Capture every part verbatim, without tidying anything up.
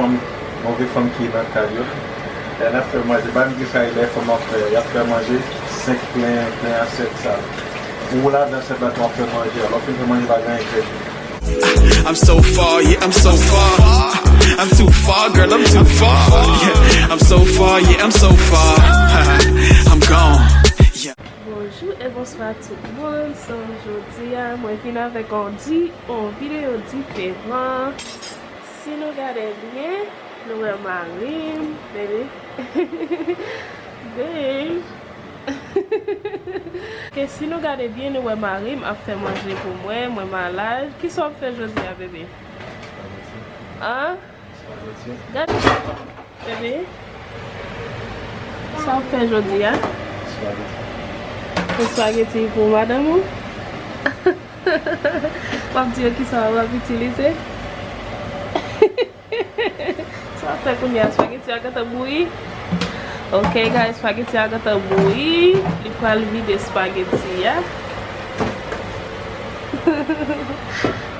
Fanm, move fanm ki nan kay yo. Lè n ap fè manje, pa m ki sa e lè fanm ap fè, y ap fè manje, senk plen, plen asyèt sa. Ou ladan asyèt la tou ap fè manje, lè w fin fè manje pa gen anyen k fèt. I'm so far, yeah, I'm so far. I'm too far, girl, I'm too far. Yeah, I'm so far, yeah, I'm so far. I'm gone. Yeah. Bonjou e bonswa tout moun. So, jodi a, mwen vin avèk yon di, yon videyo diferan. Si nou gade byen, nou wè mari m, baby. Babe. Ke si nou gade byen, nou wè mari m ap fè manje pou mwen, mwen malad. Kisa w ap fè jodi a, bebe? An? Gade, bebe. Sa w ap fè jodi a? Fè espageti pou madanm ou? W ap di yo kisa w ap itilize? Sa w ap fè kounye a? Espageti a gentan bouyi. Ok, guys, espageti a gentan bouyi. Li pral vide espageti a.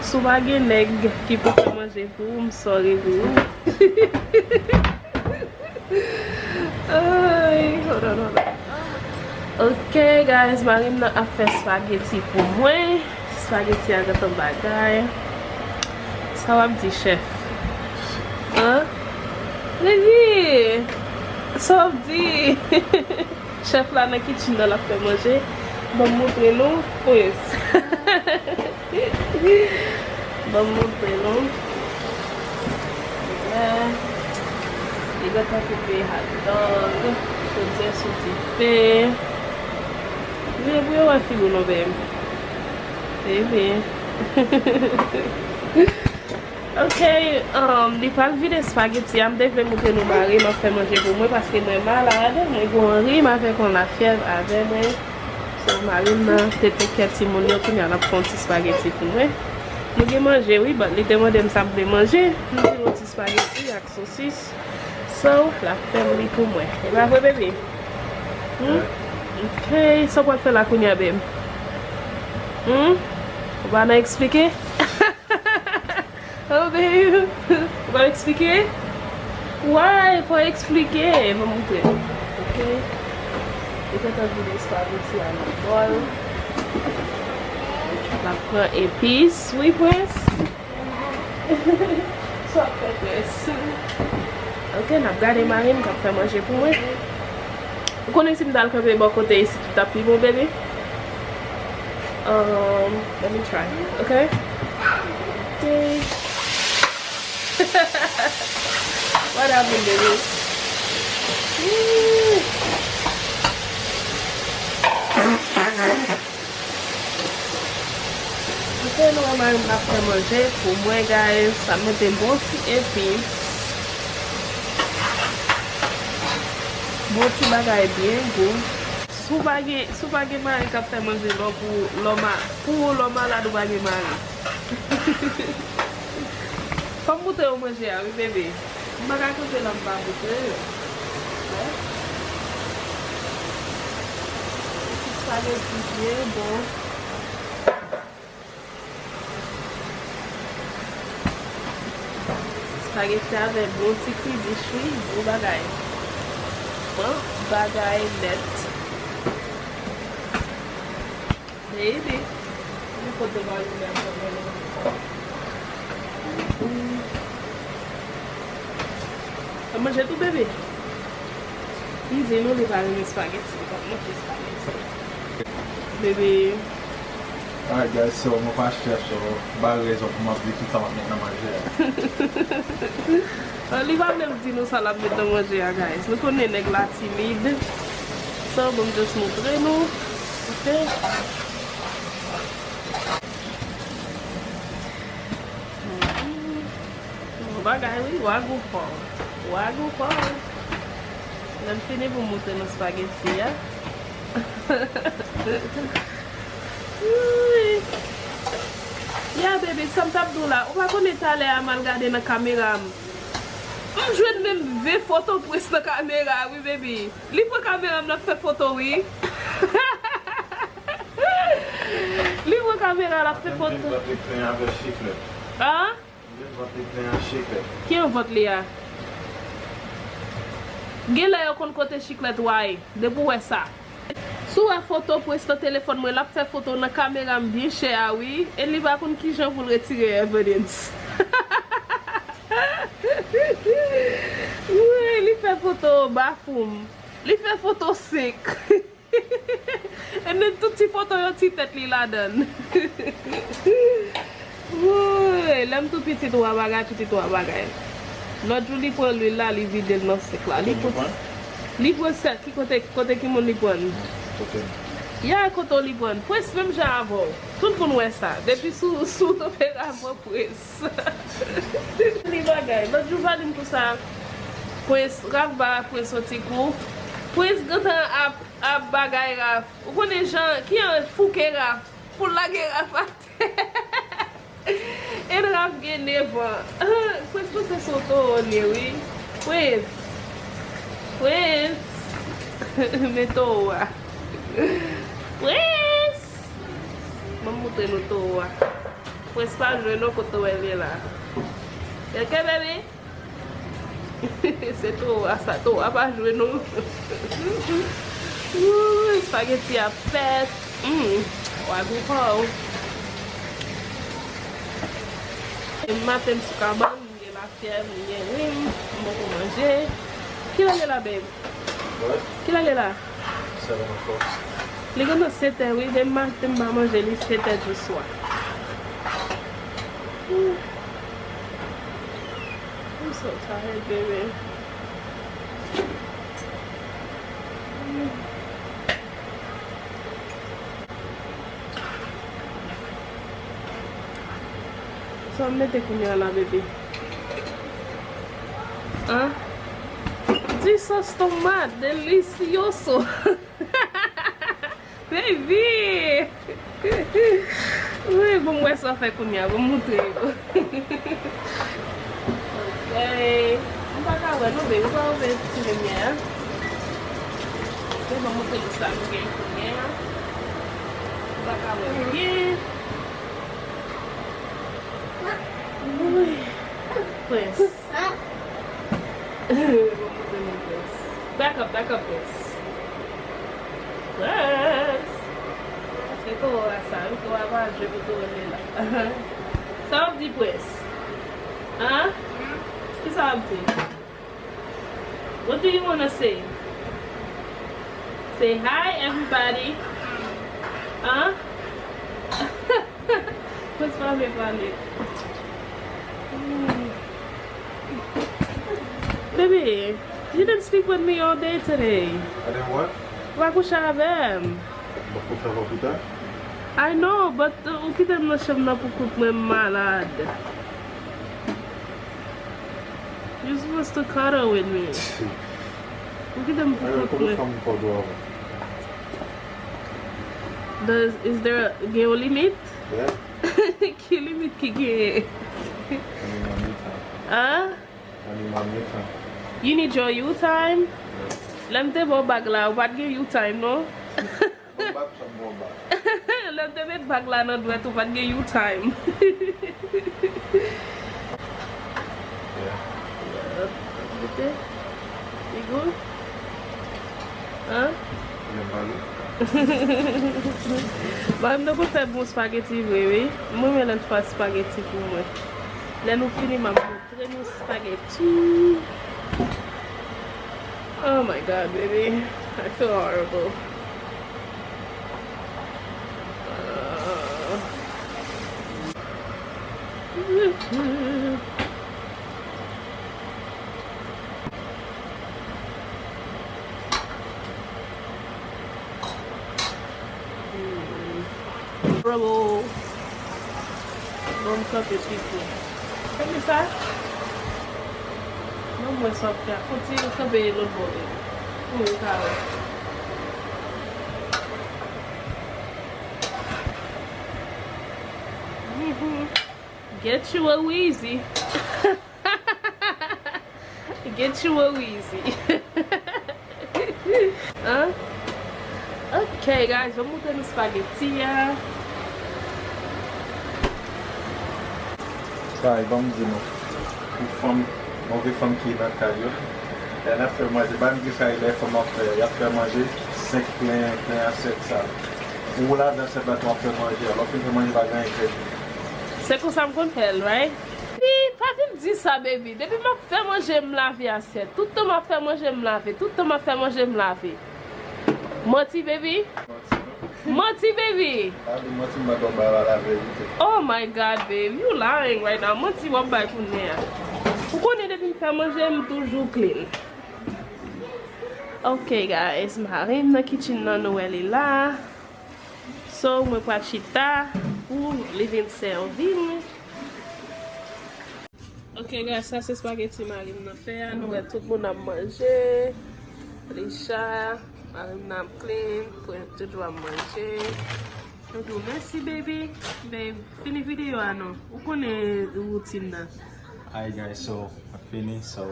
Si w pa gen nèg ki pou fè manje pou ou, m sorry pou ou. Ay, hold on, hold on. Ok, guys, mari m nan ap fè espageti pou mwen. Espageti a gentan bagay. Sa w ap di, chèf? An? Baby, sa w ap di? Chèf la nan kitchen nan, l ap fè manje. Ban m montre nou. Yes. Ban m montre nou. Li gentan koupe hot dog. Chodyè sou dife. Men pou yo wè figi w non, babe. Baby. Ok, um, li pral vide espageti a. M te vle montre nou mari m ap fè manje pou mwen paske mwen malad. Mwen gen yon rim avèk yon lafyèv avè mwen. So, mari m nan te tek kè timoun yo, kounye a l ap fè yon ti espageti pou mwen. Nou gen manje, wi, but li te mande m sa m vle manje. M di l yon ti espageti ak sosis. So, l ap fè m li pou mwen. E pa vre, baby? Hmm? Ok, sa w pral fè la kounye a, babe? Hmm? Ou pa nan eksplike? Oh, babe. Ou pa eksplike? Why? Fò eksplike. Ban m montre. Ok. Li gentan vide espageti a nan bòl. L ap pran epis. Wi, prens. Sa w ap fè, prens? Ok, n ap gade mari m k ap fè manje pou mwen. Ou konnen si m t al kanpe bò kote isit, li t ap pi bon, baby? Um, let me try, ok? Ok. What happened, baby? Ooh. Ok, nou wè mari m ap fè manje pou mwen, guys. Sa mete bon ti epis. Bon ti bagay byen gou. Si w pa gen, si w pa gen mari k ap fè manje lè w pou, lè w ma-, pou ou, lè w malad, ou pa gen mari. Fò m montre w manje a, wi, bebe. M pa ka kanpe la m pa montre yo. Wè. Ti espageti byen bon. Espageti avèk bon ti kribish, wi, bon bagay. Bon bagay nèt. Baby. Li kote mari m nan. Ap manje tou, bebe? Li di nou li pa renmen espageti, li pa manje espageti. Bebe. Alright, guys, so mwen pa chèf, so ba rezon pou m ap di tout sa m ap met nan manje a. Li pa vle m di nou sa l ap met nan manje a, guys. Nou konnen nèg la timid. So, ban m just montre nou. Ok? Bon bagay, wi. Wagyu fò. Wagyu fò. Lè m fini pou m montre nou espageti a. Ui. Ya, baby, sa m t ap di w la. Ou pa konnen talè a m al gade nan kamera m. M jwenn menm ven foto prens nan kamera, wi, baby. Li pran kamera m, l ap fè foto, wi. Li pran kamera, l ap fè foto. Ah? Vant li plen ak chiklèt. Ki an vant li a? Genlè yo konn kote chiklèt wa ye, depi w wè sa. Si w wè foto Prince nan telefòn mwen, l ap fè foto nan kamera m byen chè a wi. E li pa konn kijan pou l retire evidence. Wi, li fè foto bafou m. Li fè foto senk. And then tout ti foto yo ti tèt li ladan l. Woy, lè m tou pitit, wa bagay, pitit, wa bagay. Lòt jou li pran lwil la, li vide l nan senk la. Li pran, li pran sèl, ki kote, kote ki moun li pran? Kote? Ya, kote w li pran? Prince menm jan avè w. Tout moun wè sa. Depi sou, sou tonbe la, pran Prince. Li bagay. Lòt jou pa di m konsa. Prince, Raf ba Prince yon ti kou. Prince gentan ap, ap bagay Raf. Ou konnen jan, ki an fouke Raf. Pou l lage Raf atè. E Raf gen nèvan. Prince, Prince se yon towo li ye wi. Prince. Prince. Men towo a. Prince. Ban m montre nou towo a. Prince pa jwe non kote w wè l ye la. Ok, baby? Se towo a sa, towo a pa jwe non. Wouy, espageti a fèt. Mm, w a gou pa w. Demen maten m sou kabann, m gen lafyèv, m gen rim, m poko manje. Kilè l ye la, babe? What? Kilè l ye la? Seven o'clock. Li gentan sèt è wi, demen maten m pa manje, li sèt è di swa. Ooh. I'm so tired, baby. Sa w mete kounye a la, baby? An? Di sòs tomat, delicioso. Baby! Wi, bon, m wè sa w fè kounye a, bon, m montre yo. Ok. M pa ka wè non, baby, ou pa ouvè ti limyè a. Ok, bon, m montre nou sa nou gen kounye a. M pa ka wè byen. Wi. Prince. Back up, back up, Prince. Prince. Se towo a sa, wi, towo a pa jwe pou towo li la. Sa w ap di, Prince? An? Ki sa w ap di? What do you wanna say? Say hi, everybody. An? Prince pa vle pale. Baby, you didn't sleep with me all day today. I didn't what? Ou pa kouche avè m. M pa kouche avè w pita? I know, but, uh, ou kite m nan chanm nan pou kout mwen, m malad. You supposed to cuddle with me. Ou kite m pou kout mwen. Does, is there a, gen yon limit? Yeah. Ki limit ki genyen? Animal me time. An? Animal me time. You need your you time? Yeah. Lè m te ba w bag la, ou pa t gen you time, non? Bon bag, sa bon bag. Lè m te met bag la nan dwèt ou, pa t gen you time. Yeah. Goute. Li gou? An? Menm pa gou. Ba m tankou fè bon spageti vre, wi. Mwen, men lè l fè spageti pou mwen. Lè nou fini, m ap montre nou spageti. Oh my God, baby. I feel horrible. Uh. Bravo. Bon, m kanpe pito. Tande sa? Bon, mwen sa fè. Kontinye kanpe lòt bò. Pou mwen ka wè. Mhm. Get you a Weezy. Get you a Weezy. An? Ok, guys, ban m montre nou spageti a. Kay, ban m di nou, pou fanm, move fanm ki nan kay yo, lè n ap fè manje, ba m di kay, lè fanm ap fè, y ap fè manje, senk plen, plen asyèt sa. Ou lave asyèt la, tou ap fè manje, lè w fin fè manje, pa gen anyen k rete. Se konsa m konn fè l, right? Pi, pa vin di sa, baby. Depi m ap fè manje, m lave asyèt. Tout tan m ap fè manje, m lave. Tout tan m ap fè manje, m lave. Manti, baby. Manti, baby. Pa di manti, m pa t ap bay la verite. Oh my God, babe, you lying right now. Manti w ap bay kounye a. Ou konnen depi m fè manje, m toujou clean. Ok, guys, mari m nan kitchen nan, nou wè li la. So, mwen pral chita pou li vin sèvi m. Ok, guys, sa se spaghetti mari m nan fè a. Nou wè tout moun ap manje. Lisha, mari m nan ap clean. Pwen, Jojo ap manje. Jojo, mèsi, baby. Babe, fini videyo a non. Ou konnen woutin nan. Alright, guys, so, I fini, so,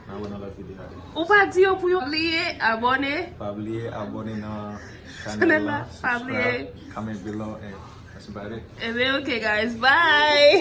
n a wè nan lòt videyo a. Ou pa di yo pou yo bliye abòne. Pa bliye abòne nan chanèl la, pa bliye. Subscribe, comment below, and that's about it. Ebyen, ok, guys, bye.